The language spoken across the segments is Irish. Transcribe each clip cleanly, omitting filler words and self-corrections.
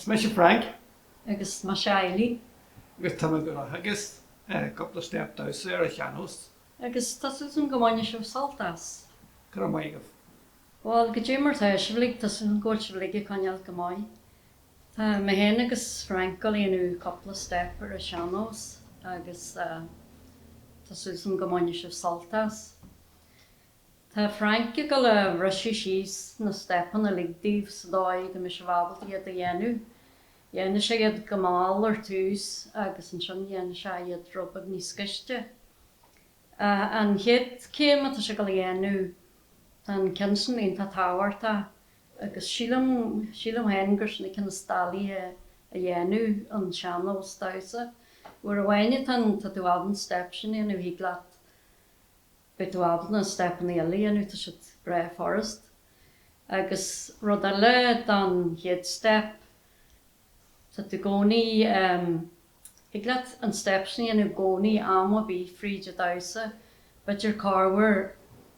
Is mise Frank. Agus mise Eileen. Agus tá mé ag dul a theagasc cúpla steip damhsa ar an sean-nós. Agus tá súil agam go mbainfidh sibh sult as. Go raibh maith agaibh. Bhuel, goidé mar tá sibh uilig, tá súil agam go bhfuil sibh uilig ag coinneáil go maith. Tá mé féin agus Frank ag dul a dhéanamh cúpla steip ar an sean-nós agus tá súil agam go mbainfidh sibh sult as. Tá Frank ag dul a bhriseadh síos na steipeanna uilig daoibh sa dóigh go mbeidh sibh ábalta iad a dhéanamh. Dhéanfaidh sé iad go mall ar tús agus ansin dhéanfaidh sé iad rud beag níos gaiste. An chéad céim atá sé ag dul a dhéanamh, tá an ceann sin iontach tábhachtach agus sílim, sílim féin gur sin an ceann is doiligh a dhéanamh, an sean-nós damhsa. Uair amháin atá tá tú ábalta an steip sin a dhéanamh thig leat Beidh tú ábalta na steipeanna eile a dhéanamh, tá siad breá furast. Agus rud eile don chéad steip, tá tú i gcónaí, thig leat an steip sin a dhéanamh i gcónaí am ar bith fríd an damhsa. B'fhéidir corruair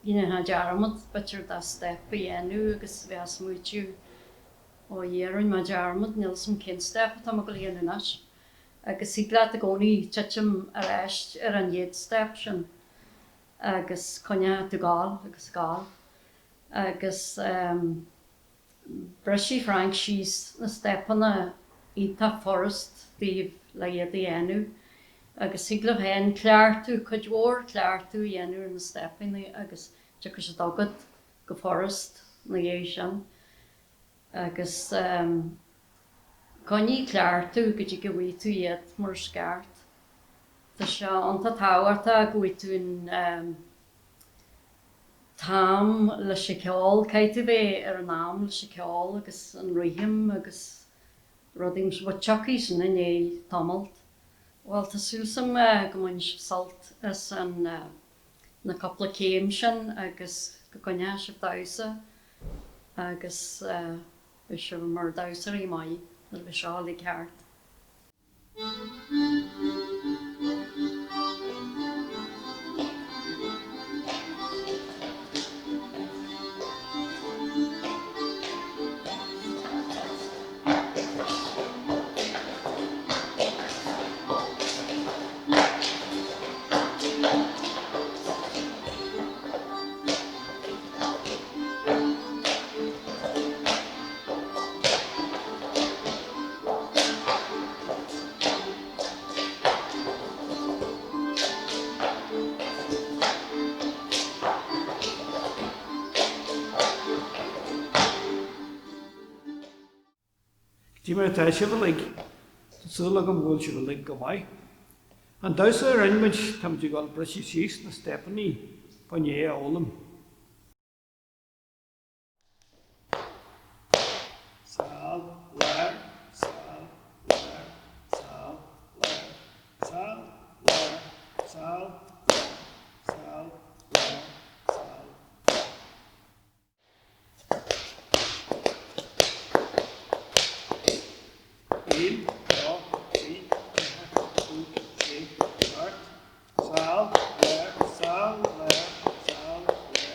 dhéanfá dearmad, b'fhéidir do steip a dhéanamh agus bheifeá ag smaoitiú, ó a Dhia, rinne mé dearmad, níl 'fhios a'm cén steip atá mé ag dul a dhéanamh anois. Agus thig leat i gcónaí titim ar ais ar an gcéad steip sin agus coinneoidh tú ag gabháil agus ag gabháil. Agus brisfidh Frank síos na steipeanna iontach furast daoibh le iad a dhéanamh agus thig libh féin cleachtadh, cuid mhór cleachtadh a dhéanamh ar na steipeanna agus tiocfaidh siad agat go furast ina dhiaidh sin. Agus. Coinnigh ag cleachtadh go dtí go bhfaighidh tú iad mar is ceart. Tá sé iontach tábhachtach go bhfaighidh tú an t-am leis an cheol, caithfidh tú bheith ar an am leis an cheol agus an rithim agus rudaí mar sin, but tiocfaidh sin i ndiaidh tamalt. Bhuel tá súil agam go mbainfidh sibh sult as an na cúpla céim sin agus go gcoinneoidh sibh damhsa agus. Beidh sibh mar dhamhsóirí maith nuair a bheidh seo uilig thart. Goidé mar atá sibh uilig. Tá súil agam go bhfuil sibh uilig go maith. An damhsa a rinne muid, táimid ag dul briseadh síos na steipeanna fá choinne é a fhoghlaim. Sal, lár, sal, lár, sal, lár, sal, lár, sal, lár, sal, lár, sal, lár. 1, 2, 3, 4, 5, 6, 7, Sal, lár, sal, lár, sal, lár.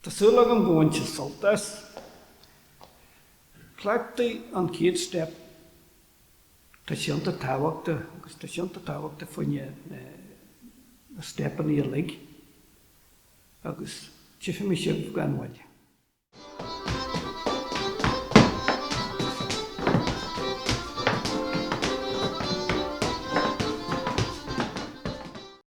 Tá súil agam go bhain sibh sult as. Cleachtaigh an chéad step, tá sé iontach tábhachtach agus tá sé iontach tábhachtach fá choinne na steipeanna uilig agus tchífidh mé sibh gan mhoill.